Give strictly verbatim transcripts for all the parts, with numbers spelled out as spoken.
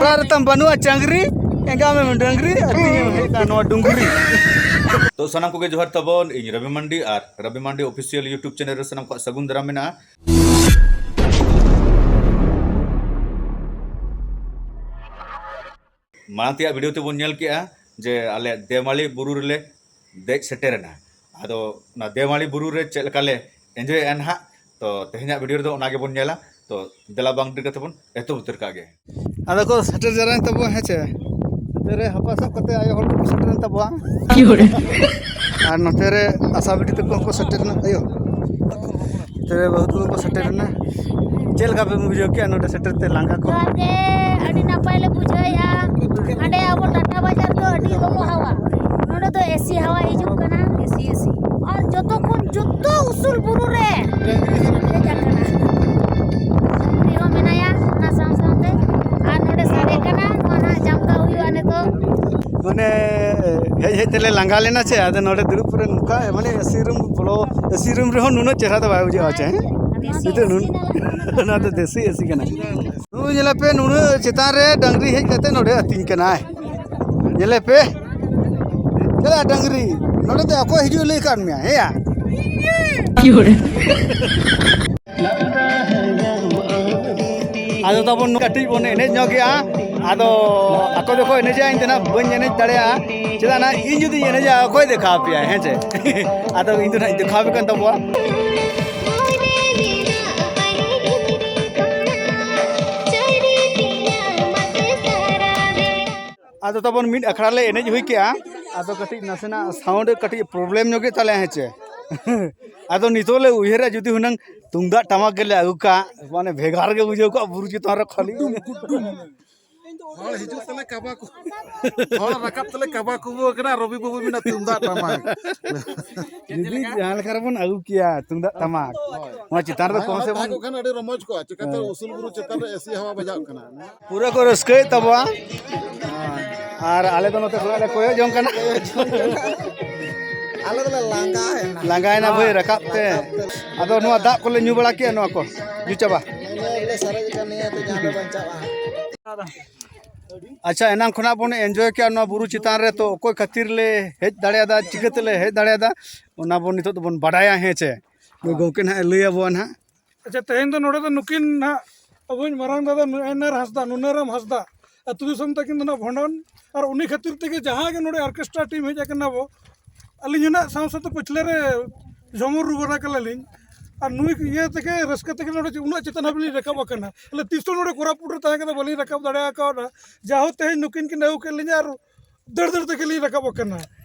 ᱚᱲᱟᱜ ᱨᱮᱛᱟᱢ ᱵᱟᱹᱱᱩᱜᱼᱟ ᱪᱟᱝᱜᱽᱨᱤ, ᱮᱸᱜᱟ ᱢᱮ ᱰᱟᱝᱨᱤ, ᱟᱹᱛᱤᱧ ᱮᱢ ᱦᱮᱡ ᱟᱠᱟᱱ ᱱᱚᱣᱟ ᱰᱩᱝᱨᱤ᱾ ᱛᱚ ᱥᱟᱱᱟᱢ ᱠᱚᱜᱮ ᱡᱚᱦᱟᱨ ᱛᱟᱵᱚᱱ, ᱤᱧ ᱨᱚᱵᱤ ᱢᱟᱱᱰᱤ ᱟᱨ ᱨᱚᱵᱤ ᱢᱟᱱᱰᱤ ᱚᱯᱷᱤᱥᱤᱭᱟᱞ YouTube ᱪᱮᱱᱮᱞ ᱨᱮ ᱥᱟᱱᱟᱢ ᱠᱚᱣᱟᱜ ᱥᱟᱹᱜᱩᱱ ᱫᱟᱨᱟᱢ ᱢᱮᱱᱟᱜᱼᱟ᱾ ᱢᱟᱲᱟᱝ ᱛᱮᱭᱟᱜ ᱵᱷᱤᱰᱤᱭᱳ ᱛᱮᱵᱚᱱ ᱧᱮᱞ ᱠᱮᱜᱼᱟ ᱡᱮ ᱟᱞᱮ ᱫᱮᱣᱢᱟᱞᱤ ᱵᱩᱨᱩ ᱨᱮᱞᱮ ᱫᱮᱡ ᱥᱮᱴᱮᱨᱮᱱᱟ᱾ ᱟᱫᱚ ᱚᱱᱟ ᱫᱮᱣᱢᱟᱞᱤ ᱵᱩᱨᱩ ᱨᱮ ᱪᱮᱫ ᱞᱮᱠᱟᱞᱮ ᱮᱱᱡᱚᱭᱮᱜᱼᱟ ᱱᱟᱦᱟᱜ, ᱛᱚ ᱛᱮᱦᱮᱧᱟᱜ ᱵᱷᱤᱰᱤᱭᱳ ᱨᱮᱫᱚ ᱚᱱᱟ ᱜᱮᱵᱚᱱ ᱧᱮᱞᱟ᱾ ᱛᱚ ᱫᱮᱞᱟ ᱵᱟᱝ ᱰᱮᱨ ᱠᱟᱛᱮ ᱵᱚᱱ ᱮᱛᱚᱦᱚᱵ ᱩᱛᱟᱹᱨ ᱠᱟᱜ ᱜᱮ᱾ ᱟᱫᱚ ᱠᱚ ᱥᱮᱴᱮᱨ ᱡᱟᱣᱨᱟᱭᱮᱱ ᱛᱟᱵᱚᱣᱟ, ᱦᱮᱸ ᱪᱮ? ᱱᱚᱛᱮ ᱨᱮ ᱦᱟᱯᱟ ᱥᱟᱵ ᱠᱟᱛᱮ ᱟᱭᱳ ᱦᱚᱲ ᱠᱚᱠᱚ ᱥᱮᱴᱮᱨᱮᱱ ᱛᱟᱵᱚᱣᱟ᱾ ᱟᱨ ᱱᱚᱛᱮ ᱨᱮ ᱟᱥᱟ ᱵᱤᱴᱤ ᱛᱟᱠᱚ ᱦᱚᱸᱠᱚ ᱥᱮᱴᱮᱨᱮᱱᱟ, ᱟᱭᱳ᱾ ᱱᱚᱛᱮ ᱨᱮ ᱵᱟᱹᱦᱩ ᱛᱟᱠᱚ ᱠᱚ ᱥᱮᱴᱮᱨᱮᱱᱟ᱾ ᱪᱮᱫ ᱞᱮᱠᱟ ᱯᱮ ᱵᱩᱡᱷᱟᱹᱣ ᱠᱮᱜᱼᱟ ᱱᱚᱰᱮ ᱥᱮᱴᱮᱨ ᱛᱮ, ᱞᱟᱸᱜᱟ ᱠᱚ? ᱡᱚᱦᱟᱨ ᱜᱮ, ᱟᱹᱰᱤ ᱱᱟᱯᱟᱭ ᱞᱮ ᱵᱩᱡᱷᱟᱹᱣᱮᱫᱼᱟ᱾ ᱦᱟᱸᱰᱮ ᱟᱵᱚ ᱴᱟᱴᱟ ᱵᱟᱡᱟᱨ ᱫᱚ ᱟᱹᱰᱤ ᱞᱚᱞᱚ ᱦᱟᱣᱟ, ᱱᱚᱰᱮ ᱫᱚ ᱮᱥᱤ ᱦᱟᱣᱟ ᱦᱤᱡᱩᱜ ᱠᱟᱱᱟ, ᱮᱥᱤ, ᱮᱥᱤ᱾ ᱟᱨ ᱡᱚᱛᱚ ᱠᱷᱚᱱ ᱡᱚᱛᱚ ᱩᱥᱩᱞ ᱵᱩᱨᱩ ᱨᱮ ᱫᱮᱡ ᱟᱠᱟᱱᱟ᱾ ᱩᱱᱤ ᱦᱚᱸ ᱢᱮᱱᱟᱭᱟ ᱚᱱᱟ ᱥᱟᱶ ᱥᱟᱶᱛᱮ᱾ ᱟᱨ ᱱᱚᱰᱮ ᱥᱟᱰᱮ ᱠᱟᱱᱟ, ᱱᱚᱣᱟ ᱱᱟᱦᱟᱜ ᱡᱟᱢᱠᱟᱣ ᱦᱩᱭᱩᱜᱼᱟ ᱱᱤᱛᱚᱜ᱾ ᱢᱟᱱᱮ ᱦᱮᱡ ᱦᱮᱡ ᱛᱮᱞᱮ ᱞᱟᱸᱜᱟ ᱞᱮᱱᱟ ᱪᱮ, ᱟᱫᱚ ᱱᱚᱰᱮ ᱫᱩᱲᱩᱵ ᱯᱚᱨᱮ ᱱᱚᱝᱠᱟ ᱢᱟᱱᱮ ᱮᱥᱤ ᱨᱩᱢ ᱵᱚᱞᱚ, ᱮᱥᱤ ᱨᱩᱢ ᱨᱮᱦᱚᱸ ᱱᱩᱱᱟᱹᱜ ᱪᱮᱦᱨᱟ ᱫᱚ ᱵᱟᱭ ᱵᱩᱡᱷᱟᱹᱜᱼᱟ ᱪᱮ, ᱦᱮᱸ? ᱱᱤᱛᱚᱜ ᱱᱩᱱ-, ᱚᱱᱟ ᱫᱚ ᱫᱮᱥᱤ ᱮᱥᱤ ᱠᱟᱱᱟ᱾ ᱱᱩᱭ ᱧᱮᱞᱮ ᱯᱮ, ᱱᱩᱱᱟᱹᱜ ᱪᱮᱛᱟᱱ ᱨᱮ ᱰᱟᱝᱨᱤ ᱦᱮᱡ ᱠᱟᱛᱮ ᱱᱚᱰᱮ ᱟᱹᱛᱤᱧ ᱠᱟᱱᱟᱭ᱾ ᱧᱮᱞᱮ ᱯᱮ, ᱪᱮᱫᱟᱜ ᱰᱟᱝᱨᱤ? ᱱᱚᱰᱮ ᱫᱚ ᱚᱠᱚᱭ ᱦᱤᱡᱩᱜ ᱞᱟᱹᱭ ᱠᱟᱫ ᱢᱮᱭᱟ? ᱦᱮᱸᱭᱟ? ᱟᱫᱚ ᱛᱟᱵᱚᱱ ᱠᱟᱹᱴᱤᱡ ᱵᱚᱱ ᱮᱱᱮᱡ ᱧᱚᱜᱮᱜᱼᱟ᱾ ᱟᱫᱚ ᱟᱠᱚ ᱫᱚᱠᱚ ᱮᱱᱮᱡᱟ, ᱤᱧ ᱫᱚ ᱱᱟᱜ ᱵᱟᱹᱧ ᱮᱱᱮᱡ ᱫᱟᱲᱮᱭᱟᱜᱼᱟ᱾ ᱪᱮᱫᱟᱜ ᱱᱟᱜ ᱤᱧ ᱡᱩᱫᱤᱧ ᱮᱱᱮᱡᱟ, ᱚᱠᱚᱭ ᱫᱮᱠᱷᱟᱣ ᱟᱯᱮᱭᱟᱭ, ᱦᱮᱸ ᱪᱮ? ᱟᱫᱚ ᱤᱧ ᱫᱚ ᱱᱟᱜ ᱤᱧ ᱫᱮᱠᱷᱟᱣ ᱟᱯᱮ ᱠᱟᱱ ᱛᱟᱵᱚᱣᱟ᱾ ᱟᱫᱚ ᱛᱟᱵᱚᱱ ᱢᱤᱫ ᱟᱠᱷᱲᱟ ᱞᱮ ᱮᱱᱮᱡ ᱦᱩᱭ ᱠᱮᱜᱼᱟ᱾ ᱟᱫᱚ ᱠᱟᱹᱴᱤᱡ ᱱᱟᱥᱮᱱᱟᱜ ᱥᱟᱣᱩᱱᱰ ᱠᱟᱹᱴᱤᱡ ᱯᱨᱚᱵᱞᱮᱢ ᱧᱚᱜ ᱜᱮ ᱛᱟᱞᱮᱭᱟ, ᱦᱮᱸ ᱪᱮ? ᱟᱫᱚ ᱱᱤᱛᱚᱜ ᱞᱮ ᱩᱭᱦᱟᱹᱨᱟ, ᱡᱩᱫᱤ ᱦᱩᱱᱟᱹᱝ ᱛᱩᱢᱫᱟᱜ ᱴᱟᱢᱟᱠ ᱜᱮᱞᱮ ᱟᱹᱜᱩ ᱠᱟᱜ, ᱢᱟᱱᱮ ᱵᱷᱮᱜᱟᱨ ᱜᱮ ᱵᱩᱡᱷᱟᱹᱣ ᱠᱚᱜᱼᱟ ᱵᱩᱨᱩ ᱪᱮᱛᱟᱱ ᱨᱮ ᱠᱷᱟᱹᱞᱤ᱾ ᱦᱚᱲ ᱦᱤᱡᱩᱜ ᱛᱮᱞᱮ ᱠᱟᱵᱟ ᱠᱚ, ᱦᱚᱲ ᱨᱟᱠᱟᱵ ᱛᱮᱞᱮ ᱠᱟᱵᱟ ᱠᱚᱵᱚ ᱠᱟᱱᱟ, ᱨᱚᱵᱤ ᱵᱟᱹᱵᱩ ᱢᱮᱱᱟᱜ ᱛᱩᱢᱫᱟᱜ ᱴᱟᱢᱟᱠ᱾ ᱡᱩᱫᱤ ᱡᱟᱦᱟᱸ ᱞᱮᱠᱟ ᱨᱮᱵᱚᱱ ᱟᱹᱜᱩ ᱠᱮᱭᱟ ᱛᱩᱢᱫᱟᱜ ᱴᱟᱢᱟᱠ, ᱦᱳᱭ᱾ ᱱᱚᱣᱟ ᱪᱮᱛᱟᱱ ᱨᱮ ᱦᱳᱭ, ᱠᱚᱢ ᱥᱮ ᱛᱟᱦᱮᱸ ᱵᱚᱱ ᱠᱚᱜ ᱠᱷᱟᱱ ᱟᱹᱰᱤ ᱨᱚᱢᱚᱡᱽ ᱠᱚᱜᱼᱟ, ᱪᱤᱠᱟᱹᱛᱮ ᱦᱮᱸ᱾ ᱩᱥᱩᱞ ᱵᱩᱨᱩ ᱪᱮᱛᱟᱱ ᱨᱮ ᱮᱥᱤ ᱦᱟᱣᱟ ᱵᱟᱡᱟᱜ ᱠᱟᱱᱟ᱾ ᱯᱩᱨᱟᱹ ᱠᱚ ᱨᱟᱹᱥᱠᱟᱹᱭᱮᱫ ᱛᱟᱵᱚᱣᱟ᱾ ᱟᱨ ᱟᱞᱮ ᱫᱚ ᱱᱚᱛᱮ ᱠᱷᱚᱱᱟᱜ ᱞᱮ ᱠᱚᱭᱚᱜ ᱡᱚᱝ ᱠᱟᱱᱟ᱾ ᱟᱞᱮ ᱫᱚᱞᱮ ᱞᱟᱸᱜᱟᱭᱮᱱᱟ᱾ ᱞᱟᱸᱜᱟᱭᱮᱱᱟ ᱵᱷᱟᱹᱭ, ᱨᱟᱠᱟᱵ ᱛᱮ᱾ ᱟᱫᱚ ᱱᱚᱣᱟ ᱫᱟᱜ ᱠᱚᱞᱮ ᱧᱩ ᱵᱟᱲᱟ ᱠᱮᱜᱼᱟ, ᱱᱚᱣᱟ ᱠᱚ ᱧᱩ ᱪᱟᱵᱟ᱾ ᱱᱤᱭᱟᱹ ᱜᱮᱞᱮ ᱥᱟᱨᱮᱡ ᱟᱠᱟᱱ, ᱱᱤᱭᱟᱹ ᱛᱮ ᱡᱟᱦᱟᱸ ᱞᱮ ᱵᱟᱧᱪᱟᱜᱼᱟ᱾ ᱟᱪᱪᱷᱟ, ᱮᱱᱟᱝ ᱠᱷᱚᱱᱟᱜ ᱵᱚᱱ ᱮᱱᱡᱚᱭ ᱠᱮᱜᱼᱟ ᱱᱚᱣᱟ ᱵᱩᱨᱩ ᱪᱮᱛᱟᱱ ᱨᱮ, ᱛᱚ ᱚᱠᱚᱭ ᱠᱷᱟᱹᱛᱤᱨ ᱞᱮ ᱦᱮᱡ ᱫᱟᱲᱮᱭᱟᱫᱟ, ᱪᱤᱠᱟᱹ ᱛᱮᱞᱮ ᱦᱮᱡ ᱫᱟᱲᱮᱭᱟᱫᱟ, ᱚᱱᱟ ᱵᱚᱱ ᱱᱤᱛᱚᱜ ᱫᱚᱵᱚᱱ ᱵᱟᱰᱟᱭᱟ, ᱦᱮᱸ ᱪᱮ? ᱱᱩᱭ ᱜᱚᱢᱠᱮ ᱱᱟᱦᱟᱜ ᱮ ᱞᱟᱹᱭ ᱟᱵᱚᱣᱟ ᱱᱟᱦᱟᱜ᱾ ᱟᱪᱪᱷᱟ, ᱛᱮᱦᱮᱧ ᱫᱚ ᱱᱚᱰᱮ ᱫᱚ ᱱᱩᱠᱤᱱ ᱱᱟᱦᱟᱜ ᱟᱵᱚᱧ ᱢᱟᱨᱟᱝ ᱫᱟᱫᱟ ᱱᱩ-, ᱮᱱ ᱟᱨ ᱦᱟᱸᱥᱫᱟ, ᱱᱩᱱᱟᱹᱨᱟᱢ ᱦᱟᱸᱥᱫᱟ, ᱟᱹᱛᱩ ᱫᱤᱥᱚᱢ ᱛᱟᱹᱠᱤᱱ ᱫᱚ ᱱᱟᱦᱟᱜ ᱵᱷᱚᱸᱰᱚᱱ, ᱟᱨ ᱩᱱᱤ ᱠᱷᱟᱹᱛᱤᱨ ᱛᱮᱜᱮ ᱡᱟᱦᱟᱸ ᱜᱮ ᱱᱚᱰᱮ ᱚᱨᱠᱮᱥᱴᱨᱟ ᱴᱤᱢ ᱦᱮᱡ ᱟᱠᱟᱱᱟ ᱵᱚ, ᱟᱹᱞᱤᱧ ᱦᱚᱸ ᱱᱟᱦᱟᱜ ᱥᱟᱶ ᱥᱟᱶᱛᱮ ᱯᱟᱹᱪᱷᱞᱟᱹ ᱨᱮ ᱡᱷᱚᱢᱚᱨ ᱨᱩᱣᱟᱹᱲ ᱟᱠᱟᱱᱟᱞᱤᱧ᱾ ᱟᱨ ᱱᱩᱭ ᱤᱭᱟᱹ ᱛᱮᱜᱮ, ᱨᱟᱹᱥᱠᱟᱹ ᱛᱮᱜᱮ ᱱᱚᱰᱮ ᱩᱱᱟᱹᱜ ᱪᱮᱛᱟᱱ ᱦᱟᱹᱵᱤᱡ ᱞᱤᱧ ᱨᱟᱠᱟᱵ ᱟᱠᱟᱱᱟ᱾ ᱟᱞᱮ ᱛᱤᱥ ᱦᱚᱸ ᱱᱚᱰᱮ ᱠᱳᱨᱟᱯᱩᱴ ᱨᱮ ᱛᱟᱦᱮᱸ ᱠᱟᱛᱮ ᱵᱟᱹᱞᱤᱧ ᱨᱟᱠᱟᱵ ᱫᱟᱲᱮ ᱟᱠᱟᱣᱫᱟ᱾ ᱡᱟᱦᱳ ᱛᱮᱦᱮᱧ ᱱᱩᱠᱤᱱ ᱠᱤᱱ ᱟᱹᱜᱩ ᱠᱮᱫ ᱞᱤᱧᱟ ᱟᱨ ᱫᱟᱹᱲ ᱫᱟᱹᱲ ᱛᱮᱜᱮ ᱞᱤᱧ ᱨᱟᱠᱟᱵ ᱟᱠᱟᱱᱟ᱾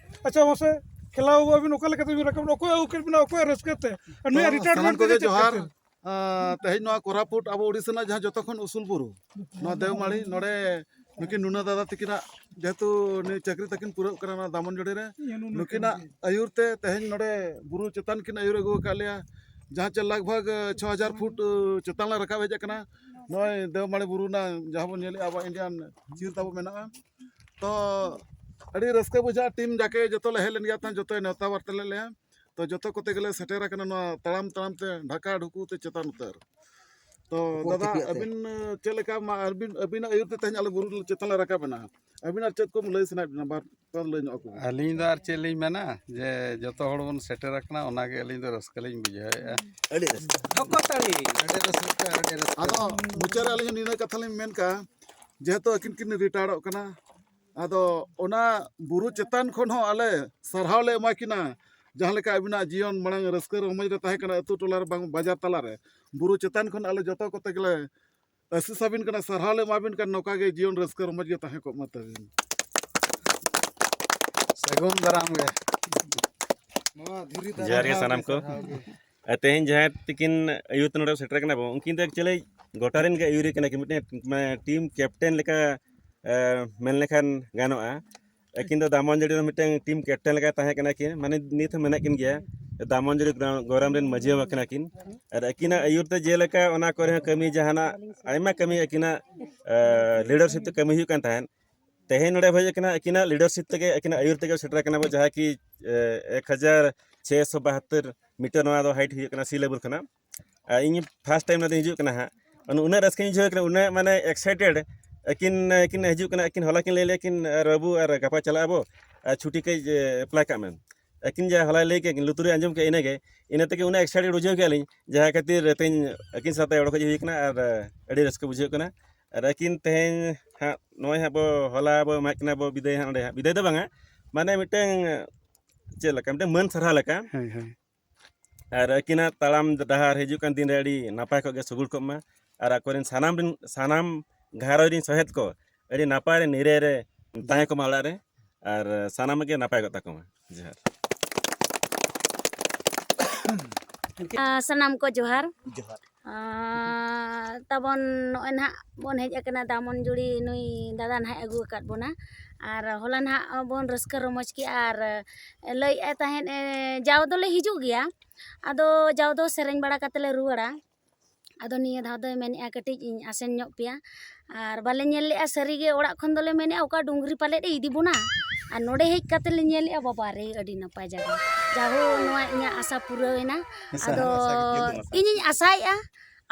ᱟᱪᱪᱷᱟ, ᱢᱟᱥᱮ ᱠᱷᱮᱞᱟᱣ ᱟᱹᱵᱤᱱ ᱚᱠᱟ ᱞᱮᱠᱟ ᱛᱮᱵᱤᱱ ᱨᱟᱠᱟᱵ ᱮᱱᱟ? ᱚᱠᱚᱭ ᱟᱹᱜᱩ ᱠᱮᱫ ᱵᱤᱱᱟ? ᱚᱠᱚᱭᱟᱜ ᱨᱟᱹᱥᱠᱟᱹ ᱛᱮ? ᱟᱨ ᱱᱩᱭᱟᱜ ᱛᱚ, ᱨᱤᱴᱟᱭᱟᱨᱢᱮᱱᱴ ᱥᱟᱱᱟᱢ ᱠᱚᱜᱮ ᱛᱮᱜᱮ ᱪᱮᱫ ᱡᱚᱦᱟᱨ᱾ ᱠᱷᱟᱹᱛᱤᱨ? ᱟᱸ, ᱛᱮᱦᱮᱧ ᱱᱚᱣᱟ ᱠᱳᱨᱟᱯᱩᱴ ᱟᱵᱚ ᱳᱰᱤᱥᱟ ᱨᱮᱱᱟᱜ ᱡᱟᱦᱟᱸ ᱡᱚᱛᱚ ᱠᱷᱚᱱ ᱩᱥᱩᱞ ᱵᱩᱨᱩ, ᱱᱚᱣᱟ ᱫᱮᱣᱢᱟᱹᱲᱤ, ᱱᱚᱰᱮ ᱱᱩᱠᱤᱱ ᱱᱩᱱᱟᱹ ᱫᱟᱫᱟ ᱛᱟᱹᱠᱤᱱᱟᱜ ᱡᱮᱦᱮᱛᱩ ᱱᱩᱭ ᱪᱟᱹᱠᱨᱤ ᱛᱟᱹᱠᱤᱱ ᱯᱩᱨᱟᱹᱜ ᱠᱟᱱᱟ ᱱᱚᱣᱟ ᱫᱟᱢᱚᱱᱡᱩᱲᱤ ᱨᱮ, ᱱᱩᱠᱤᱱᱟᱜ ᱟᱹᱭᱩᱨ ᱛᱮ ᱛᱮᱦᱮᱧ ᱱᱚᱰᱮ ᱵᱩᱨᱩ ᱪᱮᱛᱟᱱ ᱠᱤᱱ ᱟᱹᱭᱩᱨ ᱟᱹᱜᱩ ᱟᱠᱟᱫ ᱞᱮᱭᱟ, ᱡᱟᱦᱟᱸ ᱪᱮ ᱞᱟᱜᱽ ᱵᱷᱟᱜᱽ ᱪᱷᱚ ᱦᱟᱡᱟᱨ ᱯᱷᱩᱴ ᱪᱮᱛᱟᱱ ᱞᱮ ᱨᱟᱠᱟᱵ ᱦᱮᱡ ᱟᱠᱟᱱᱟ᱾ ᱱᱚᱜᱼᱚᱭ ᱫᱮᱣᱢᱟᱹᱲᱤ ᱵᱩᱨᱩ ᱨᱮᱱᱟᱜ ᱡᱟᱦᱟᱸ ᱵᱚᱱ ᱧᱮᱞᱮᱫᱼᱟ, ᱟᱵᱚᱣᱟᱜ ᱤᱱᱰᱤᱭᱟᱱ ᱪᱤᱨ ᱛᱟᱵᱚ ᱢᱮᱱᱟᱜᱼᱟ᱾ ᱛᱚ ᱟᱹᱰᱤ ᱨᱟᱹᱥᱠᱟᱹ ᱵᱩᱡᱷᱟᱹᱜᱼᱟ, ᱴᱤᱢ ᱡᱟᱠᱮ ᱡᱚᱛᱚ ᱞᱮ ᱦᱮᱡ ᱞᱮᱱ ᱜᱮᱭᱟ, ᱛᱟᱦᱮᱸ ᱡᱚᱛᱚᱭ ᱱᱮᱣᱛᱟ ᱵᱟᱨᱛᱮ ᱞᱮᱫ ᱞᱮᱭᱟ᱾ ᱛᱚ ᱡᱚᱛᱚ ᱠᱚᱛᱮ ᱜᱮᱞᱮ ᱥᱮᱴᱮᱨ ᱟᱠᱟᱱᱟ ᱱᱚᱣᱟ ᱛᱟᱲᱟᱢ ᱛᱟᱲᱟᱢ ᱛᱮ ᱰᱷᱟᱠᱟ ᱰᱷᱩᱠᱩ ᱛᱮ ᱪᱮᱛᱟᱱ ᱩᱛᱟᱹᱨ᱾ ᱛᱚ ᱫᱟᱫᱟ, ᱟᱹᱵᱤᱱ ᱪᱮᱫ ᱞᱮᱠᱟ ᱢᱟ ᱟᱹᱵᱤᱱ, ᱟᱹᱵᱤᱱᱟᱜ ᱟᱹᱭᱩᱨ ᱛᱮ ᱛᱮᱦᱮᱧ ᱟᱞᱮ ᱵᱩᱨᱩ ᱪᱮᱛᱟᱱ ᱞᱮ ᱨᱟᱠᱟᱵ ᱮᱱᱟ, ᱟᱹᱵᱤᱱ ᱟᱨ ᱪᱮᱫ ᱠᱚᱢ ᱞᱟᱹᱭ ᱥᱟᱱᱟᱭᱮᱫ ᱵᱤᱱᱟ? ᱵᱟᱨ ᱯᱮ ᱞᱟᱹᱭ ᱧᱚᱜ ᱟᱠᱚ ᱵᱤᱱ᱾ ᱟᱹᱞᱤᱧ ᱫᱚ ᱟᱨ ᱪᱮᱫ ᱞᱤᱧ ᱢᱮᱱᱟ, ᱡᱮ ᱡᱚᱛᱚ ᱦᱚᱲ ᱵᱚᱱ ᱥᱮᱴᱮᱨ ᱟᱠᱟᱱᱟ, ᱚᱱᱟᱜᱮ ᱟᱹᱞᱤᱧ ᱫᱚ ᱨᱟᱹᱥᱠᱟᱹ ᱞᱤᱧ ᱵᱩᱡᱷᱟᱹᱣᱮᱫᱼᱟ᱾ ᱟᱹᱰᱤ ᱨᱟᱹᱥᱠᱟᱹ᱾ ᱟᱹᱰᱤ ᱨᱟᱹᱥᱠᱟᱹ, ᱟᱹᱰᱤ ᱨᱟᱹᱥᱠᱟᱹ᱾ ᱟᱫᱚ ᱢᱩᱪᱟᱹᱫ ᱨᱮ ᱟᱹᱞᱤᱧ ᱦᱚᱸ ᱱᱤᱱᱟᱹᱜ ᱠᱟᱛᱷᱟ ᱞᱤᱧ ᱢᱮᱱ ᱠᱟᱜᱼᱟ, ᱡᱮᱦᱮᱛᱩ ᱟᱹᱠᱤᱱ ᱠᱤᱱ ᱨᱤᱴᱟᱭᱟᱨᱚᱜ ᱠᱟᱱᱟ, ᱟᱫᱚ ᱚᱱᱟ ᱵᱩᱨᱩ ᱪᱮᱛᱟᱱ ᱠᱷᱚᱱ ᱦᱚᱸ ᱟᱞᱮ ᱥᱟᱨᱦᱟᱣ ᱞᱮ ᱮᱢᱟ ᱠᱤᱱᱟ᱾ ᱡᱟᱦᱟᱸ ᱞᱮᱠᱟ ᱟᱹᱵᱤᱱᱟᱜ ᱡᱤᱭᱚᱱ ᱢᱟᱲᱟᱝ ᱨᱟᱹᱥᱠᱟᱹ ᱨᱚᱢᱚᱡᱽ ᱨᱮ ᱛᱟᱦᱮᱸ ᱠᱟᱱᱟ, ᱟᱹᱛᱩ ᱴᱚᱞᱟ ᱨᱮ ᱵᱟᱝ ᱵᱟᱡᱟᱨ ᱛᱟᱞᱟ ᱨᱮ, ᱵᱩᱨᱩ ᱪᱮᱛᱟᱱ ᱠᱷᱚᱱ ᱟᱞᱮ ᱡᱚᱛᱚ ᱠᱚᱛᱮ ᱜᱮᱞᱮ ᱟᱹᱥᱤᱥ ᱟᱹᱵᱤᱱ ᱠᱟᱱᱟ, ᱥᱟᱨᱦᱟᱣ ᱞᱮ ᱮᱢᱟ ᱵᱤᱱ ᱠᱟᱱᱟ, ᱱᱚᱝᱠᱟ ᱜᱮ ᱡᱤᱭᱚᱱ ᱨᱟᱹᱥᱠᱟᱹ ᱨᱚᱢᱚᱡᱽ ᱜᱮ ᱛᱟᱦᱮᱸ ᱠᱚᱜ ᱢᱟ ᱛᱟᱹᱵᱤᱱ᱾ ᱥᱟᱹᱜᱩᱱ ᱫᱟᱨᱟᱢ ᱜᱮ᱾ ᱱᱚᱣᱟ ᱫᱷᱤᱨᱤ ᱫᱟᱨᱮ ᱡᱚᱦᱟᱨ ᱜᱮ ᱥᱟᱱᱟᱢ ᱠᱚ᱾ ᱥᱟᱨᱦᱟᱣ ᱜᱮ᱾ ᱟᱨ ᱛᱮᱦᱮᱧ ᱡᱟᱦᱟᱸᱭ ᱛᱤᱠᱤᱱ ᱟᱹᱭᱩᱨ ᱛᱮ ᱱᱚᱰᱮ ᱥᱮᱴᱮᱨ ᱠᱟᱱᱟ ᱵᱚᱱ, ᱩᱱᱠᱤᱱ ᱫᱚ actually ᱜᱚᱴᱟ ᱨᱮᱱ ᱜᱮ ᱟᱹᱭᱩᱨᱤ ᱠᱟᱱᱟ ᱠᱤᱱ, ᱢᱤᱫᱴᱮᱱ ᱢᱟᱱᱮ ᱴᱤᱢ ᱠᱮᱯᱴᱮᱱ ᱞᱮᱠᱟ, ᱮ, ᱢᱮᱱ ᱞᱮᱠᱷᱟᱱ ᱜᱟᱱᱚᱜᱼᱟ᱾ ᱟᱹᱠᱤᱱ ᱫᱚ ᱫᱟᱢᱚᱱᱡᱩᱲᱤ ᱨᱮ ᱢᱤᱫᱴᱮᱱ ᱴᱤᱢ ᱠᱮᱯᱴᱮᱱ ᱞᱮᱠᱟ ᱛᱟᱦᱮᱸ ᱠᱟᱱᱟ ᱠᱤᱱ, ᱢᱟᱱᱮ ᱱᱤᱛ ᱦᱚᱸ ᱢᱮᱱᱟᱜ ᱠᱤᱱ ᱜᱮᱭᱟ᱾ ᱫᱟᱢᱚᱱᱡᱩᱲᱤ ᱜᱨᱟ-, ᱜᱚᱨᱟᱢ ᱨᱮᱱ ᱢᱟᱹᱡᱷᱤ ᱵᱟᱵᱟ ᱠᱟᱱᱟ ᱠᱤᱱ᱾ ᱟᱨ ᱟᱹᱠᱤᱱᱟᱜ ᱟᱹᱭᱩᱨ ᱛᱮ ᱡᱮᱞᱮᱠᱟ ᱚᱱᱟ ᱠᱚᱨᱮ ᱦᱚᱸ ᱠᱟᱹᱢᱤ, ᱡᱟᱦᱟᱱᱟᱜ ᱟᱭᱢᱟ ᱠᱟᱹᱢᱤ ᱟᱹᱠᱤᱱᱟᱜ, ᱮ, ᱞᱤᱰᱟᱨᱥᱤᱯ ᱛᱮ ᱠᱟᱹᱢᱤ ᱦᱩᱭᱩᱜ ᱠᱟᱱ ᱛᱟᱦᱮᱸᱫ᱾ ᱛᱮᱦᱮᱧ ᱱᱚᱰᱮ ᱦᱮᱡ ᱟᱠᱟᱱᱟ ᱟᱹᱠᱤᱱᱟᱜ leadership ᱛᱮᱜᱮ, ᱟᱹᱠᱤᱱᱟᱜ ᱟᱹᱭᱩᱨ ᱛᱮᱜᱮ ᱥᱮᱴᱮᱨ ᱟᱠᱟᱱᱟ ᱵᱚ, ᱡᱟᱦᱟᱸ ᱠᱤ ᱮᱠ ᱦᱟᱡᱟᱨ ᱪᱷᱮᱥᱚ ᱵᱟᱦᱟᱛᱛᱳᱨ meter ᱱᱚᱣᱟ ᱫᱚ height ᱦᱩᱭᱩᱜ ᱠᱟᱱᱟ sea level ᱠᱷᱚᱱᱟᱜ᱾ ᱟᱨ ᱤᱧ first time ᱱᱚᱰᱮ ᱦᱤᱡᱩᱜ ᱠᱟᱱᱟ ᱦᱟᱸᱜ᱾ ᱩᱱᱟᱹᱜ ᱨᱟᱹᱥᱠᱟᱹᱧ ᱵᱩᱡᱷᱟᱹᱣ ᱠᱟᱱᱟ, ᱩᱱᱟᱹᱜ ᱢᱟᱱᱮ excited᱾ ᱟᱹᱠᱤᱱ ᱟᱹᱠᱤᱱ ᱦᱤᱡᱩᱜ ᱠᱟᱱᱟ, ᱟᱹᱠᱤᱱ ᱦᱚᱞᱟ ᱠᱤᱱ ᱞᱟᱹᱭ ᱞᱮᱭᱟ ᱠᱤᱱ, "ᱟᱨ ᱵᱟᱹᱵᱩ, ᱟᱨ ᱜᱟᱯᱟ ᱪᱟᱞᱟᱜ ᱟᱵᱚ, ᱟᱨ ᱪᱷᱩᱴᱤ ᱠᱟᱹᱡ apply ᱠᱟᱜ ᱢᱮ᱾" ᱟᱹᱠᱤᱱ ᱡᱟ ᱦᱚᱞᱟᱭ ᱞᱟᱹᱭ ᱠᱮᱫ, ᱞᱩᱛᱩᱨ ᱨᱮ ᱟᱸᱡᱚᱢ ᱠᱮᱫ, ᱤᱱᱟᱹᱜᱮ, ᱤᱱᱟᱹ ᱛᱮᱜᱮ ᱩᱱᱟᱹᱜ excited ᱵᱩᱡᱷᱟᱹᱣ ᱠᱮᱫ ᱞᱤᱧ, ᱡᱟᱦᱟᱸ ᱠᱷᱟᱹᱛᱤᱨ ᱛᱮᱦᱮᱧ ᱟᱹᱠᱤᱱ ᱥᱟᱶᱛᱮ ᱚᱰᱚᱠ ᱦᱮᱡ ᱦᱩᱭ ᱠᱟᱱᱟ᱾ ᱟᱨ ᱟᱹᱰᱤ ᱨᱟᱹᱥᱠᱟᱹ ᱵᱩᱡᱷᱟᱹᱜ ᱠᱟᱱᱟ᱾ ᱟᱨ ᱟᱹᱠᱤᱱ ᱛᱮᱦᱮᱧ ᱦᱟᱸᱜ ᱱᱚᱜᱼᱚᱭ ᱦᱟᱸᱜ ᱵᱚ, ᱦᱚᱞᱟ ᱵᱚ ᱮᱢᱟᱜ ᱠᱤᱱᱟ ᱵᱚ ᱵᱤᱫᱟᱹᱭ ᱦᱟᱸᱜ ᱚᱸᱰᱮ ᱦᱟᱸᱜ, ᱵᱤᱫᱟᱹᱭ ᱫᱚ ᱵᱟᱝᱟ, ᱢᱟᱱᱮ ᱢᱤᱫᱴᱟᱝ ᱪᱮᱫ ᱞᱮᱠᱟ, ᱢᱤᱫᱴᱟᱝ ᱢᱟᱹᱱ ᱥᱟᱨᱦᱟᱣ ᱞᱮᱠᱟ᱾ ᱦᱳᱭ, ᱦᱳᱭ᱾ ᱟᱨ ᱟᱹᱠᱤᱱᱟᱜ ᱛᱟᱲᱟᱢ ᱰᱟᱦᱟᱨ ᱦᱤᱡᱩᱜ ᱠᱟᱱ ᱫᱤᱱ ᱨᱮ ᱟᱹᱰᱤ ᱱᱟᱯᱟᱭ ᱠᱚᱜ ᱜᱮ, ᱥᱩᱜᱩᱲ ᱠᱚᱜ ᱢᱟ᱾ ᱟᱨ ᱟᱠᱚᱨᱮᱱ ᱥᱟᱱᱟᱢ ᱨᱮᱱ, ᱥᱟᱱᱟᱢ ᱜᱷᱟᱨᱚᱸᱡᱽ ᱨᱮᱱ ᱥᱚᱦᱮᱫ ᱠᱚ ᱟᱹᱰᱤ ᱱᱟᱯᱟᱭ ᱨᱮ, ᱱᱤᱨᱟᱹᱭ ᱨᱮ ᱛᱟᱦᱮᱸ ᱠᱚᱢᱟ ᱚᱲᱟᱜ ᱨᱮ᱾ ᱟᱨ ᱥᱟᱱᱟᱢᱟᱜ ᱜᱮ ᱱᱟᱯᱟᱭ ᱠᱚᱜ ᱛᱟᱠᱚ ᱢᱟ᱾ ᱡᱚᱦᱟᱨ᱾ ᱟᱨ ᱥᱟᱱᱟᱢ ᱠᱚ ᱡᱚᱦᱟᱨ᱾ ᱡᱚᱦᱟᱨ᱾ ᱟᱨ ᱛᱟᱵᱚᱱ ᱱᱚᱜᱼᱚᱭ ᱱᱟᱦᱟᱜ ᱵᱚᱱ ᱦᱮᱡ ᱟᱠᱟᱱᱟ ᱫᱟᱢᱚᱱᱡᱩᱲᱤ, ᱱᱩᱭ ᱫᱟᱫᱟ ᱱᱟᱦᱟᱜ ᱟᱹᱜᱩ ᱟᱠᱟᱫ ᱵᱚᱱᱟ᱾ ᱟᱨ ᱦᱚᱞᱟ ᱱᱟᱦᱟᱜ ᱵᱚᱱ ᱨᱟᱹᱥᱠᱟᱹ ᱨᱚᱢᱚᱡᱽ ᱠᱮᱜᱼᱟ᱾ ᱟᱨ ᱞᱟᱹᱭᱮᱫᱼᱟᱭ ᱛᱟᱦᱮᱸᱫ ᱮ, ᱡᱟᱣ ᱫᱚᱞᱮ ᱦᱤᱡᱩᱜ ᱜᱮᱭᱟ, ᱟᱫᱚ ᱡᱟᱣ ᱫᱚ ᱥᱮᱨᱮᱧ ᱵᱟᱲᱟ ᱠᱟᱛᱮ ᱞᱮ ᱨᱩᱣᱟᱹᱲᱟ᱾ ᱟᱫᱚ ᱱᱤᱭᱟᱹ ᱫᱷᱟᱣ ᱫᱚᱭ ᱢᱮᱱᱮᱫᱼᱟ ᱠᱟᱹᱴᱤᱡ ᱤᱧ ᱟᱥᱮᱱ ᱧᱚᱜ ᱯᱮᱭᱟ᱾ ᱟᱨ ᱵᱟᱞᱮ ᱧᱮᱞ ᱞᱮᱜᱼᱟ ᱥᱟᱹᱨᱤᱜᱮ, ᱚᱲᱟᱜ ᱠᱷᱚᱱ ᱫᱚᱞᱮ ᱢᱮᱱᱮᱫᱼᱟ ᱚᱠᱟ ᱰᱩᱝᱨᱤ ᱯᱟᱞᱮᱫ ᱮ ᱤᱫᱤ ᱵᱚᱱᱟ᱾ ᱟᱨ ᱱᱚᱰᱮ ᱦᱮᱡ ᱠᱟᱛᱮ ᱞᱮ ᱧᱮᱞᱮᱜᱼᱟ, ᱵᱟᱵᱟ ᱨᱮ, ᱟᱹᱰᱤ ᱱᱟᱯᱟᱭ ᱡᱟᱭᱜᱟ᱾ ᱡᱟᱦᱳ, ᱱᱚᱣᱟ ᱤᱧᱟᱹᱜ ᱟᱥᱟ ᱯᱩᱨᱟᱹᱣ ᱮᱱᱟ᱾ ᱟᱫᱚ ᱤᱧᱤᱧ ᱟᱥᱟᱭᱮᱜᱼᱟ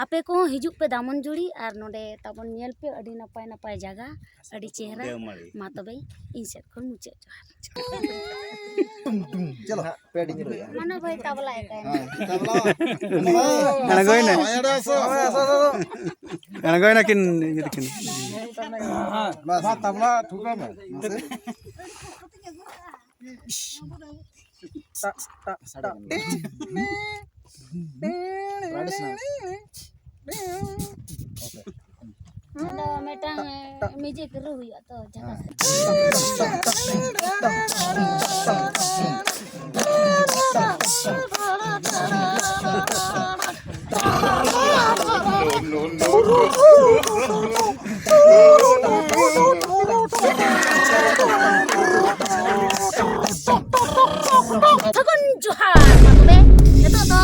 ᱟᱯᱮ ᱠᱚᱦᱚᱸ ᱦᱤᱡᱩᱜ ᱯᱮ ᱫᱟᱢᱚᱱᱡᱩᱲᱤ ᱟᱨ ᱱᱚᱰᱮ ᱛᱟᱵᱚᱱ ᱧᱮᱞ ᱯᱮ, ᱟᱹᱰᱤ ᱱᱟᱯᱟᱭ ᱱᱟᱯᱟᱭ ᱡᱟᱭᱜᱟ, ᱟᱹᱰᱤ ᱪᱮᱦᱨᱟ᱾ ᱢᱟ ᱛᱚᱵᱮ ᱤᱧ ᱥᱮᱫ ᱠᱷᱚᱱ ᱢᱩᱪᱟᱹᱫ ᱡᱚᱦᱟᱨ᱾ ᱪᱚᱞᱚ, ᱯᱮ ᱰᱤᱝ ᱨᱩᱭᱟ᱾ ᱢᱟᱱᱚ ᱵᱷᱟᱭ ᱛᱟᱵᱞᱟ ᱮ ᱛᱟᱦᱮᱱ᱾ ᱛᱟᱵᱞᱟ᱾ ᱟᱬᱜᱚᱭᱱᱟ᱾ ᱟᱬᱜᱚᱭᱱᱟ ᱠᱤᱱ ᱤᱭᱟᱹ ᱛᱟᱹᱠᱤᱱ᱾ ᱵᱟᱥ, ᱛᱟᱵᱞᱟ ᱴᱷᱩᱠᱟᱹᱣ ᱢᱮ᱾ ᱢᱟᱥᱮ᱾ ᱥᱟᱰᱮ ᱠᱟᱱᱟ᱾ Traditional᱾ ᱟᱫᱚ ᱢᱤᱫᱴᱟᱝ ᱢᱤᱣᱡᱤᱠ ᱨᱩ ᱦᱩᱭᱩᱜᱼᱟ ᱛᱚ, ᱡᱟᱦᱟᱸ ᱥᱟᱹᱜᱩᱱ ᱡᱚᱦᱟᱨ᱾ ᱢᱟ ᱛᱚᱵᱮ ᱱᱤᱛᱚᱜ ᱫᱚ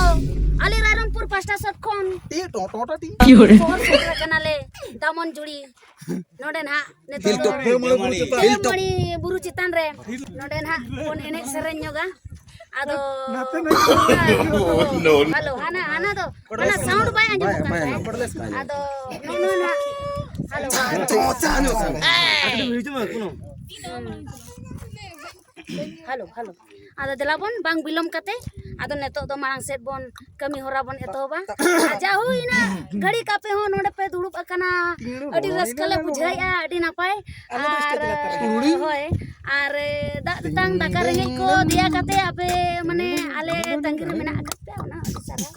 ᱟᱞᱮ ᱨᱟᱭᱨᱚᱝᱯᱩᱨ ᱯᱟᱥᱴᱟ ᱥᱮᱫ ᱠᱷᱚᱱ ᱴᱤ ᱴᱚ ᱴᱚ ᱴᱚ ᱴᱤ᱾ ᱥᱚᱦᱚᱨ ᱥᱮᱴᱮᱨ ᱟᱠᱟᱱᱟᱞᱮ ᱫᱟᱢᱚᱱ ᱡᱩᱲᱤ᱾ ᱱᱚᱰᱮ ᱱᱟᱦᱟᱜ ᱱᱤᱛᱚᱜ ᱫᱚ ᱦᱤᱞ ᱴᱚᱯ᱾ ᱦᱤᱞ ᱴᱚᱯ᱾ ᱢᱚᱬᱤ ᱵᱩᱨᱩ ᱪᱮᱛᱟᱱ ᱨᱮ ᱱᱚᱰᱮ ᱱᱟᱦᱟᱜ ᱵᱚᱱ ᱮᱱᱮᱡ ᱥᱮᱨᱮᱧ ᱧᱚᱜᱟ᱾ ᱟᱫᱚ ᱦᱮᱞᱳ, ᱦᱟᱱᱟ ᱦᱟᱱᱟ ᱫᱚ ᱦᱟᱱᱟ ᱥᱟᱣᱩᱱᱰ ᱵᱟᱭ ᱟᱸᱡᱚᱢᱚᱜ ᱠᱟᱱ ᱛᱟᱦᱮᱸᱫ᱾ ᱟᱫᱚ ᱱᱚᱜᱼᱚ ᱱᱚᱣᱟ ᱱᱟᱦᱟᱜ ᱦᱮᱞᱳ, ᱦᱮᱞᱳ᱾ Hello, hello. ᱟᱫᱚ ᱫᱮᱞᱟ ᱵᱚᱱ ᱵᱟᱝ ᱵᱤᱞᱚᱢ ᱠᱟᱛᱮ ᱟᱫᱚ ᱱᱤᱛᱚᱜ ᱫᱚ ᱢᱟᱲᱟᱝ ᱥᱮᱫ ᱵᱚᱱ ᱠᱟᱹᱢᱤ ᱦᱚᱨᱟ ᱵᱚᱱ ᱮᱛᱚᱦᱚᱵᱟ᱾ ᱟᱨ ᱡᱟ ᱦᱩᱭᱱᱟ ᱜᱷᱟᱹᱲᱤᱠ ᱟᱯᱮ ᱦᱚᱸ ᱱᱚᱰᱮ ᱯᱮ ᱫᱩᱲᱩᱵ ᱟᱠᱟᱱᱟ, ᱟᱹᱰᱤ ᱨᱟᱹᱥᱠᱟᱹ ᱞᱮ ᱵᱩᱡᱷᱟᱹᱣᱮᱫᱼᱟ, ᱟᱹᱰᱤ ᱱᱟᱯᱟᱭ᱾ ᱟᱨ ᱦᱳᱭ, ᱟᱨ ᱫᱟᱜ ᱛᱮᱛᱟᱝ ᱫᱟᱠᱟ ᱨᱮᱸᱜᱮᱡ ᱠᱚ ᱫᱮᱭᱟ ᱠᱟᱛᱮ ᱟᱯᱮ ᱢᱟᱱᱮ ᱟᱞᱮ ᱛᱟᱺᱜᱤ ᱨᱮ ᱢᱮᱱᱟᱜ ᱟᱠᱟᱫ ᱯᱮᱭᱟ, ᱚᱱᱟ ᱟᱹᱰᱤ ᱥᱟᱨᱦᱟᱣ᱾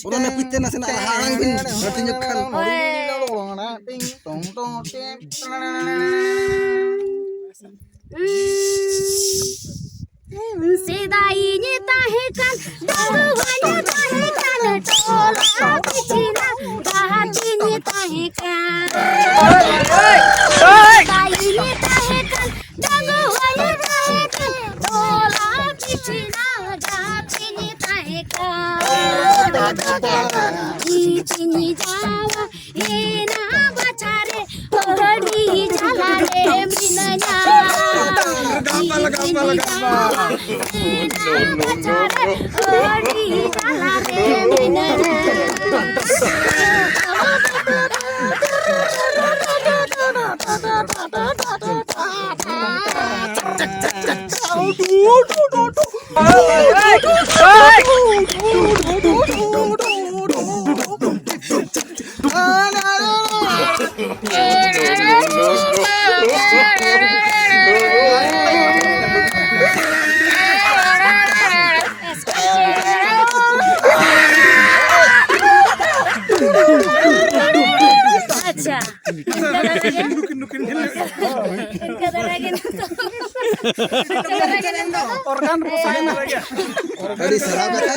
ᱚᱱᱟ ᱱᱟᱹᱯᱤᱛ ᱛᱮ ᱱᱟᱥᱮᱱᱟᱜ ᱞᱟᱦᱟ ᱟᱲᱟᱝ ᱵᱤᱱ ᱦᱟᱹᱴᱤᱧ ᱧᱚᱜ ᱠᱷᱟᱱ᱾ ᱦᱳᱭ᱾ ᱥᱮᱫᱟᱭ ᱤᱧ ᱛᱟᱦᱮᱸ ᱠᱟᱱ ᱰᱟᱺᱜᱩᱣᱟᱹᱧ ᱛᱟᱦᱮᱸ ᱠᱟᱱ ᱴᱚᱞᱟ ᱯᱤᱪᱷᱤ ᱱᱟᱜᱟᱛ ᱤᱧ ᱛᱟᱦᱮᱸ ᱠᱟᱱ᱾ ᱥᱮᱫᱟᱭ ᱤᱧ ᱛᱟᱦᱮᱸ ᱠᱟᱱ ᱰᱟᱺᱜᱩᱣᱟᱹᱧ ᱛᱟᱦᱮᱸ ᱠᱟᱱ ᱴᱚᱞᱟ ᱯᱤᱪᱷᱤ ᱱᱟᱜᱟᱛ ᱤᱧ ᱛᱟᱦᱮᱸ ᱠᱟᱱ᱾ ᱤᱧ ᱡᱟᱶᱟᱭ ᱮᱱᱟ ᱵᱟᱪᱷᱟ ᱨᱮ ᱟᱹᱰᱤ ᱡᱟᱞᱟ ᱨᱮ ᱢᱤᱱᱟᱹᱧᱟ᱾ ᱤᱧ ᱡᱟᱶᱟᱭ ᱮᱱᱟ ᱵᱟᱪᱷᱟ ᱨᱮ ᱟᱹᱰᱤ ᱡᱟᱞᱟ ᱨᱮ ᱢᱤᱱᱟᱹᱧᱟ᱾ ᱟᱪᱪᱷᱟ, ᱤᱱᱠᱟᱹ ᱫᱷᱟᱨᱟ ᱜᱮ᱾ ᱤᱱᱠᱟᱹ ᱫᱷᱟᱨᱟ ᱜᱮ ᱱᱤᱛᱚᱜ᱾ ᱤᱱᱠᱟᱹ ᱫᱷᱟᱨᱟ ᱜᱮ ᱱᱤᱛᱚᱜ᱾ ᱚᱨᱜᱟᱱ ᱨᱮ ᱥᱟᱰᱮ ᱫᱟᱲᱮᱭᱟᱜᱼᱟ᱾ ᱟᱹᱰᱤ ᱥᱟᱨᱦᱟᱣ ᱠᱟᱛᱷᱟ᱾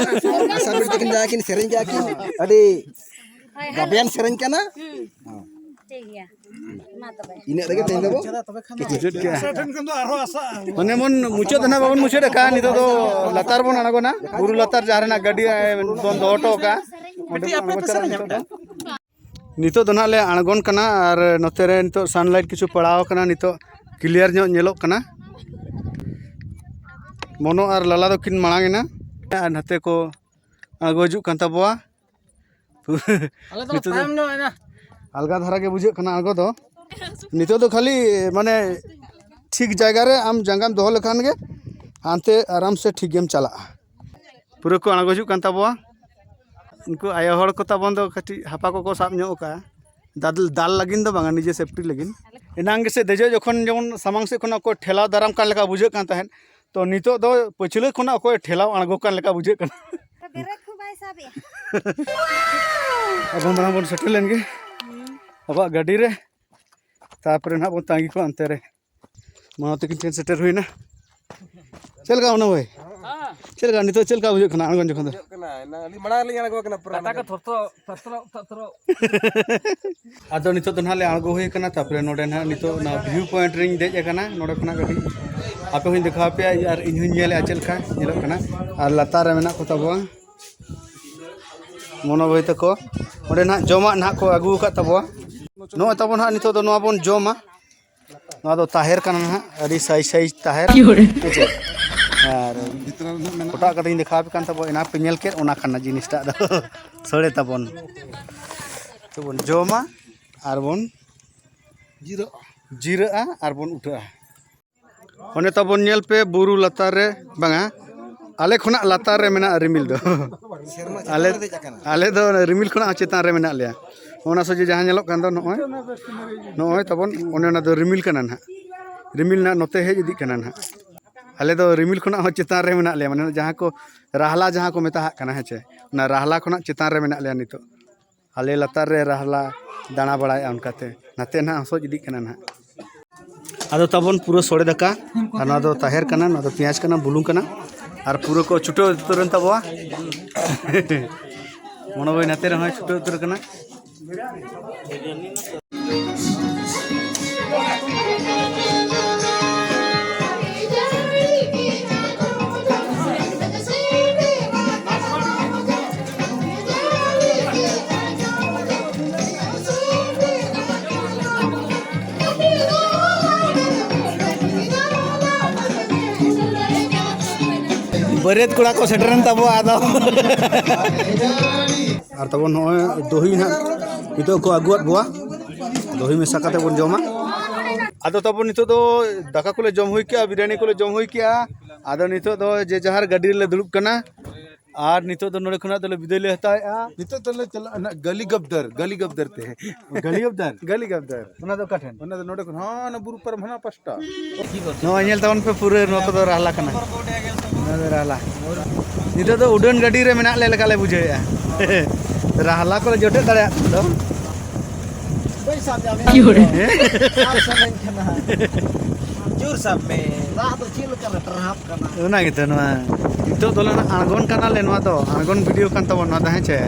ᱟᱥᱟ ᱠᱚᱨᱤ ᱛᱟᱹᱠᱤᱱ ᱡᱟᱦᱟᱸ ᱠᱤᱱ ᱥᱮᱨᱮᱧ ᱠᱮᱜᱼᱟ ᱠᱤᱱ, ᱟᱹᱰᱤ ᱦᱳᱭ, ᱦᱮᱞᱳ᱾ ᱜᱟᱵᱮᱱ ᱥᱮᱨᱮᱧ ᱠᱟᱱᱟ᱾ ᱦᱩᱸ᱾ ᱦᱚᱸ᱾ ᱴᱷᱤᱠ ᱜᱮᱭᱟ᱾ ᱢᱟ ᱛᱚᱵᱮ᱾ ᱤᱱᱟᱹᱜ ᱨᱮᱜᱮ ᱛᱮᱦᱮᱧ ᱫᱚᱵᱚ ᱢᱩᱪᱟᱹᱫ ᱠᱮᱜᱼᱟ᱾ ᱢᱟᱱᱮ ᱵᱚᱱ ᱢᱩᱪᱟᱹᱫ ᱫᱚ ᱱᱟᱦᱟᱜ ᱵᱟᱵᱚᱱ ᱢᱩᱪᱟᱹᱫ ᱟᱠᱟᱫᱼᱟ, ᱱᱤᱛᱚᱜ ᱫᱚ ᱞᱟᱛᱟᱨ ᱵᱚᱱ ᱟᱬᱜᱚᱱᱟ, ᱵᱩᱨᱩ ᱞᱟᱛᱟᱨ ᱡᱟᱦᱟᱸ ᱨᱮᱱᱟᱜ ᱜᱟᱹᱰᱤ ᱵᱚᱱ ᱫᱚᱦᱚ ᱦᱚᱴᱚ ᱠᱟᱜᱼᱟ, ᱚᱸᱰᱮ ᱵᱚᱱ ᱟᱬᱜᱚ ᱪᱟᱞᱟᱜᱼᱟ ᱱᱤᱛᱚᱜ ᱫᱚ᱾ ᱱᱤᱛᱚᱜ ᱫᱚ ᱱᱟᱦᱟᱜ ᱞᱮ ᱟᱬᱜᱚᱱ ᱠᱟᱱᱟ ᱟᱨ ᱱᱚᱛᱮ ᱨᱮ ᱱᱤᱛᱚᱜ sunlight ᱠᱤᱪᱷᱩ ᱯᱟᱲᱟᱣ ᱟᱠᱟᱱᱟ, ᱱᱤᱛᱚᱜ clear ᱧᱚᱜ ᱧᱮᱞᱚᱜ ᱠᱟᱱᱟ᱾ ᱢᱚᱱᱳ ᱟᱨ ᱞᱟᱞᱟ ᱫᱚᱠᱤᱱ ᱢᱟᱲᱟᱝ ᱮᱱᱟ ᱟᱨ ᱱᱟᱛᱮ ᱠᱚ ᱟᱬᱜᱚ ᱦᱤᱡᱩᱜ ᱠᱟᱱ ᱛᱟᱵᱚᱣᱟ᱾ ᱟᱞᱮ ᱫᱚ ᱱᱤᱛᱚᱜ ᱫᱚ ᱛᱟᱭᱚᱢ ᱧᱚᱜ ᱮᱱᱟ᱾ ᱟᱞᱜᱟ ᱫᱷᱟᱨᱟ ᱜᱮ ᱵᱩᱡᱷᱟᱹᱜ ᱠᱟᱱᱟ ᱟᱬᱜᱚ ᱫᱚ᱾ ᱱᱤᱛᱚᱜ ᱫᱚ ᱠᱷᱟᱹᱞᱤ ᱢᱟᱱᱮ ᱴᱷᱤᱠ ᱡᱟᱭᱜᱟ ᱨᱮ ᱟᱢ ᱡᱟᱸᱜᱟᱢ ᱫᱚᱦᱚ ᱞᱮᱠᱷᱟᱱ ᱜᱮ ᱦᱟᱱᱛᱮ ᱟᱨᱟᱢ ᱥᱮ ᱴᱷᱤᱠ ᱜᱮᱢ ᱪᱟᱞᱟᱜᱼᱟ᱾ ᱯᱩᱨᱟᱹ ᱠᱚ ᱟᱬᱜᱚ ᱦᱤᱡᱩᱜ ᱠᱟᱱ ᱛᱟᱵᱚᱣᱟ᱾ ᱩᱱᱠᱩ ᱟᱭᱳ ᱦᱚᱲ ᱠᱚ ᱛᱟᱵᱚᱱ ᱫᱚ ᱠᱟᱹᱴᱤᱡ ᱦᱟᱯᱟ ᱠᱚᱠᱚ ᱥᱟᱵ ᱧᱚᱜ ᱟᱠᱟᱫᱼᱟ, ᱫᱟᱞ, ᱫᱟᱞ ᱞᱟᱹᱜᱤᱫ ᱫᱚ ᱵᱟᱝᱟ, ᱱᱤᱡᱮ safety ᱞᱟᱹᱜᱤᱫ᱾ ᱮᱱᱟᱝ ᱜᱮᱥᱮ ᱫᱮᱡᱚᱜ ᱡᱚᱠᱷᱚᱱ ᱡᱮᱢᱚᱱ ᱥᱟᱢᱟᱝ ᱥᱮᱫ ᱠᱷᱚᱱᱟᱜ ᱚᱠᱚᱭ ᱴᱷᱮᱞᱟᱣ ᱫᱟᱨᱟᱢ ᱠᱟᱱ ᱞᱮᱠᱟ ᱵᱩᱡᱷᱟᱹᱜ ᱠᱟᱱ ᱛᱟᱦᱮᱸᱫ, ᱛᱚ ᱱᱤᱛᱚᱜ ᱫᱚ ᱯᱟᱹᱪᱷᱞᱟᱹ ᱠᱷᱚᱱᱟᱜ ᱚᱠᱚᱭ ᱴᱷᱮᱞᱟᱣ ᱟᱬᱜᱚ ᱠᱟᱱ ᱞᱮᱠᱟ ᱵᱩᱡᱷᱟᱹᱜ ᱠᱟᱱᱟ᱾ ᱵᱨᱮᱠ ᱦᱚᱸ ᱵᱟᱭ ᱥᱟᱵᱮᱜᱼᱟ᱾ ᱟᱵᱚ ᱢᱟᱲᱟᱝ ᱵᱚᱱ ᱥᱮᱴᱮᱨ ᱞᱮᱱ ᱜᱮ ᱟᱵᱚᱣᱟᱜ ᱜᱟᱹᱰᱤ ᱨᱮ, ᱛᱟᱨᱯᱚᱨᱮ ᱱᱟᱦᱟᱜ ᱵᱚᱱ ᱛᱟᱺᱜᱤ ᱠᱚᱣᱟ ᱚᱱᱛᱮ ᱨᱮ᱾ ᱢᱟᱱᱚᱛ ᱛᱟᱹᱠᱤᱱ ᱴᱷᱮᱱ ᱥᱮᱴᱮᱨ ᱦᱩᱭᱱᱟ᱾ ᱪᱮᱫ ᱞᱮᱠᱟ ᱢᱚᱱᱳ ᱵᱷᱟᱹᱭ? ᱪᱮᱫ ᱞᱮᱠᱟ ᱱᱤᱛᱚᱜ, ᱪᱮᱫ ᱞᱮᱠᱟ ᱵᱩᱡᱷᱟᱹᱜ ᱠᱟᱱᱟ ᱟᱬᱜᱚᱱ ᱡᱚᱠᱷᱚᱱ ᱫᱚ? ᱟᱹᱰᱤ ᱢᱟᱲᱟᱝ ᱨᱮᱞᱤᱧ ᱟᱬᱜᱚ ᱠᱟᱱᱟ ᱯᱩᱨᱟᱹ ᱠᱟᱴᱟ ᱠᱚ ᱢᱟᱱᱮ᱾ ᱛᱷᱚᱨ ᱛᱷᱚᱨ, ᱛᱷᱚᱨ ᱛᱷᱚᱨ, ᱛᱷᱚᱨ ᱛᱷᱚᱨ᱾ ᱟᱫᱚ ᱱᱤᱛᱚᱜ ᱫᱚ ᱱᱟᱦᱟᱜ ᱞᱮ ᱟᱬᱜᱚ ᱦᱩᱭ ᱟᱠᱟᱱᱟ, ᱛᱟᱨᱯᱚᱨᱮ ᱱᱚᱰᱮ ᱱᱟᱦᱟᱜ ᱱᱤᱛᱚᱜ ᱚᱱᱟ view point ᱨᱤᱧ ᱫᱮᱡ ᱟᱠᱟᱱᱟ᱾ ᱱᱚᱰᱮ ᱠᱷᱚᱱᱟᱜ ᱠᱟᱹᱴᱤᱡ ᱟᱯᱮ ᱦᱚᱸᱧ ᱫᱮᱠᱷᱟᱣ ᱟᱯᱮᱭᱟ ᱟᱨ ᱤᱧ ᱦᱚᱸᱧ ᱧᱮᱞᱮᱫᱼᱟ ᱪᱮᱫ ᱞᱮᱠᱟ ᱧᱮᱞᱚᱜ ᱠᱟᱱᱟ᱾ ᱟᱨ ᱞᱟᱛᱟᱨ ᱨᱮ ᱢᱮᱱᱟᱜ ᱠᱚ ᱛᱟᱵᱚᱣᱟ ᱢᱚᱱᱳ ᱵᱷᱟᱹᱭ ᱛᱟᱠᱚ᱾ ᱚᱸᱰᱮ ᱱᱟᱦᱟᱜ ᱡᱚᱢᱟᱜ ᱱᱟᱦᱟᱜ ᱠᱚ ᱟᱹᱜᱩ ᱟᱠᱟᱫ ᱛᱟᱵᱚᱣᱟ᱾ ᱱᱚᱜᱼᱚᱭ ᱛᱟᱵᱚᱱ ᱱᱟᱦᱟᱜ ᱱᱤᱛᱚᱜ ᱫᱚ ᱱᱚᱣᱟ ᱵᱚᱱ ᱡᱚᱢᱟ᱾ ᱱᱚᱣᱟ ᱫᱚ ᱛᱟᱦᱮᱨ ᱠᱟᱱᱟ ᱱᱟᱦᱟᱜ, ᱟᱹᱰᱤ ᱥᱟᱭᱤᱡ ᱥᱟᱭᱤᱡ ᱛᱟᱦᱮᱨ᱾ ᱦᱮᱸ ᱥᱮ? ᱟᱨ ᱯᱚᱴᱟᱜ ᱠᱟᱛᱮᱧ ᱫᱮᱠᱷᱟᱣ ᱟᱯᱮ ᱠᱟᱱ ᱛᱟᱵᱚᱱᱟ, ᱮᱱᱟ ᱯᱮ ᱧᱮᱞ ᱠᱮᱫ, ᱚᱱᱟ ᱠᱟᱱᱟ ᱡᱤᱱᱤᱥᱴᱟᱜ ᱫᱚ᱾ ᱥᱚᱲᱮ ᱛᱟᱵᱚᱱ᱾ ᱛᱚᱵᱚᱱ ᱡᱚᱢᱟ ᱟᱨ ᱵᱚᱱ ᱡᱤᱨᱟᱹᱜᱼᱟ᱾ ᱡᱤᱨᱟᱹᱜᱼᱟ ᱟᱨ ᱵᱚᱱ ᱩᱴᱷᱟᱹᱜᱼᱟ᱾ ᱚᱸᱰᱮ ᱛᱟᱵᱚᱱ ᱧᱮᱞ ᱯᱮ, ᱵᱩᱨᱩ ᱞᱟᱛᱟᱨ ᱨᱮ, ᱵᱟᱝᱟ, ᱟᱞᱮ ᱠᱷᱚᱱᱟᱜ ᱞᱟᱛᱟᱨ ᱨᱮ ᱢᱮᱱᱟᱜᱼᱟ ᱨᱤᱢᱤᱞ ᱫᱚ᱾ ᱥᱮᱨᱢᱟ ᱪᱮᱛᱟᱱ ᱟᱞᱮ, ᱨᱮ ᱫᱮᱡ ᱟᱠᱟᱱᱟ᱾ ᱟᱞᱮ ᱫᱚ ᱚᱱᱟ ᱨᱤᱢᱤᱞ ᱠᱷᱚᱱᱟᱜ ᱦᱚᱸ ᱪᱮᱛᱟᱱ ᱨᱮ ᱢᱮᱱᱟᱜ ᱞᱮᱭᱟ᱾ ᱚᱱᱟ ᱥᱚᱡᱷᱮ ᱡᱟᱦᱟᱸ ᱧᱮᱞᱚᱜ ᱠᱟᱱ ᱫᱚ ᱱᱚᱜᱼᱚᱭ, ᱱᱚᱜᱼᱚᱭ ᱛᱟᱵᱚᱱ, ᱚᱱᱮ ᱚᱱᱟ ᱫᱚ ᱨᱤᱢᱤᱞ ᱠᱟᱱᱟ ᱱᱟᱦᱟᱜ᱾ ᱨᱤᱢᱤᱞ ᱱᱟᱦᱟᱜ ᱱᱚᱛᱮ ᱦᱮᱡ ᱤᱫᱤᱜ ᱠᱟᱱᱟ ᱱᱟᱦᱟᱜ᱾ ᱟᱞᱮ ᱫᱚ ᱨᱤᱢᱤᱞ ᱠᱷᱚᱱᱟᱜ ᱦᱚᱸ ᱪᱮᱛᱟᱱ ᱨᱮ ᱢᱮᱱᱟᱜ ᱞᱮᱭᱟ, ᱢᱟᱱᱮ ᱡᱟᱦᱟᱸ ᱠᱚ ᱨᱟᱦᱞᱟ ᱡᱟᱦᱟᱸ ᱠᱚ ᱢᱮᱛᱟᱜ ᱠᱟᱱᱟ, ᱦᱮᱸ ᱪᱮ, ᱚᱱᱟ ᱨᱟᱦᱞᱟ ᱠᱷᱚᱱᱟᱜ ᱪᱮᱛᱟᱱ ᱨᱮ ᱢᱮᱱᱟᱜ ᱞᱮᱭᱟ ᱱᱤᱛᱚᱜ᱾ ᱟᱞᱮ ᱞᱟᱛᱟᱨ ᱨᱮ ᱨᱟᱦᱞᱟ ᱫᱟᱬᱟ ᱵᱟᱲᱟᱭᱮᱫᱼᱟ ᱚᱱᱠᱟᱛᱮ᱾ ᱱᱟᱛᱮ ᱱᱟᱦᱟᱜ ᱦᱚᱸ ᱥᱚᱡ ᱤᱫᱤᱜ ᱠᱟᱱᱟ ᱱᱟᱦᱟᱜ᱾ ᱟᱫᱚ ᱛᱟᱵᱚᱱ ᱯᱩᱨᱟᱹ ᱥᱚᱲᱮ ᱫᱟᱠᱟ, ᱟᱨ ᱱᱚᱣᱟ ᱫᱚ ᱛᱟᱦᱮᱨ ᱠᱟᱱᱟ, ᱱᱚᱣᱟ ᱫᱚ ᱯᱮᱸᱭᱟᱡᱽ ᱠᱟᱱᱟ, ᱵᱩᱞᱩᱝ ᱠᱟᱱᱟ, ᱟᱨ ᱯᱩᱨᱟᱹ ᱠᱚ ᱪᱷᱩᱴᱟᱹᱣ ᱩᱛᱟᱹᱨ ᱮᱱ ᱛᱟᱵᱚᱣᱟ᱾ ᱢᱚᱱᱳ ᱵᱷᱟᱹᱭ ᱱᱟᱛᱮ ᱨᱮᱦᱚᱸᱭ ᱪᱷᱩᱴᱟᱹᱣ ᱩᱛᱟᱹᱨ ᱠᱟᱱᱟ᱾ ᱵᱟᱹᱨᱭᱟᱹᱛ ᱠᱚᱲᱟ ᱠᱚ ᱥᱮᱴᱮᱨᱮᱱ ᱛᱟᱵᱚᱣᱟ᱾ ᱟᱫᱚ ᱟᱨ ᱛᱟᱵᱚᱱ ᱱᱚᱜᱼᱚᱭ ᱫᱚᱦᱤ ᱱᱟᱦᱟᱜ ᱱᱤᱛᱚᱜ ᱠᱚ ᱟᱹᱜᱩᱣᱟᱫ ᱵᱚᱣᱟ, ᱫᱚᱦᱤ ᱢᱮᱥᱟ ᱠᱟᱛᱮ ᱵᱚᱱ ᱡᱚᱢᱟ᱾ ᱟᱫᱚ ᱛᱟᱵᱚᱱ ᱱᱤᱛᱚᱜ ᱫᱚ ᱫᱟᱠᱟ ᱠᱚᱞᱮ ᱡᱚᱢ ᱦᱩᱭ ᱠᱮᱜᱼᱟ, ᱵᱤᱨᱭᱟᱱᱤ ᱠᱚᱞᱮ ᱡᱚᱢ ᱦᱩᱭ ᱠᱮᱜᱼᱟ᱾ ᱟᱫᱚ ᱱᱤᱛᱚᱜ ᱫᱚ ᱡᱮ ᱡᱟᱦᱟᱨ ᱜᱟᱹᱰᱤ ᱨᱮᱞᱮ ᱫᱩᱲᱩᱵ ᱠᱟᱱᱟ᱾ ᱟᱨ ᱱᱤᱛᱚᱜ ᱫᱚ ᱱᱚᱰᱮ ᱠᱷᱚᱱᱟᱜ ᱫᱚᱞᱮ ᱵᱤᱫᱟᱹᱭ ᱞᱮ ᱦᱟᱛᱟᱣᱮᱜᱼᱟ᱾ ᱱᱤᱛᱚᱜ ᱫᱚᱞᱮ ᱪᱟᱞᱟᱜᱼᱟ ᱱᱟᱜ ᱜᱟᱹᱞᱤ ᱜᱟᱵᱫᱟᱨ, ᱜᱟᱹᱞᱤ ᱜᱟᱵᱫᱟᱨ ᱛᱮ᱾ ᱜᱟᱹᱞᱤ ᱜᱟᱵᱫᱟᱨ? ᱜᱟᱹᱞᱤ ᱜᱟᱵᱫᱟᱨ᱾ ᱚᱱᱟ ᱫᱚ ᱚᱠᱟ ᱴᱷᱮᱱ? ᱚᱱᱟ ᱫᱚ ᱱᱚᱰᱮ ᱠᱷᱚᱱ ᱦᱟᱱᱟ ᱵᱩᱨᱩ ᱯᱟᱨᱚᱢ ᱦᱟᱱᱟ ᱯᱟᱥᱴᱟ᱾ ᱱᱚᱣᱟ ᱧᱮᱞ ᱛᱟᱵᱚᱱ ᱯᱮ, ᱯᱩᱨᱟᱹ ᱱᱚᱣᱟ ᱠᱚᱫᱚ ᱨᱟᱦᱞᱟ ᱠᱟᱱᱟ᱾ ᱱᱚᱣᱟ ᱫᱚ ᱨᱟᱦᱞᱟ᱾ ᱱᱤᱛᱚᱜ ᱫᱚ ᱩᱰᱟᱹᱱ ᱜᱟᱹᱰᱤ ᱨᱮ ᱢᱮᱱᱟᱜ ᱞᱮ ᱞᱮᱠᱟ ᱞᱮ ᱵᱩᱡᱷᱟᱹᱣᱮᱜᱼᱟ᱾ ᱨᱟᱦᱞᱟ ᱠᱚᱞᱮ ᱡᱚᱴᱮᱫ ᱫᱟᱲᱮᱭᱟᱜ ᱠᱟᱱ ᱫᱚ᱾ ᱵᱟᱹᱧ ᱥᱟᱵ ᱧᱟᱢᱮᱫ ᱠᱤ ᱦᱚᱲ? ᱢᱮᱭᱟ᱾ ᱥᱟᱵ ᱥᱟᱱᱟᱧ ᱠᱟᱱᱟ᱾ ᱡᱳᱨ ᱥᱟᱵ ᱢᱮ᱾ ᱫᱟᱜ ᱫᱚ ᱪᱮᱫ ᱞᱮᱠᱟ ᱨᱮ ᱴᱟᱨᱦᱟᱯ ᱠᱟᱱᱟ? ᱚᱱᱟ ᱜᱮᱛᱚ ᱱᱚᱣᱟ᱾ ᱱᱤᱛᱚᱜ ᱫᱚᱞᱮ ᱟᱬᱜᱚᱱ ᱠᱟᱱᱟᱞᱮ, ᱱᱚᱣᱟ ᱫᱚ ᱟᱬᱜᱚᱱ ᱵᱷᱤᱰᱤᱭᱳ ᱠᱟᱱ ᱛᱟᱵᱚᱱ ᱱᱚᱣᱟ ᱫᱚ, ᱦᱮᱸ ᱪᱮ?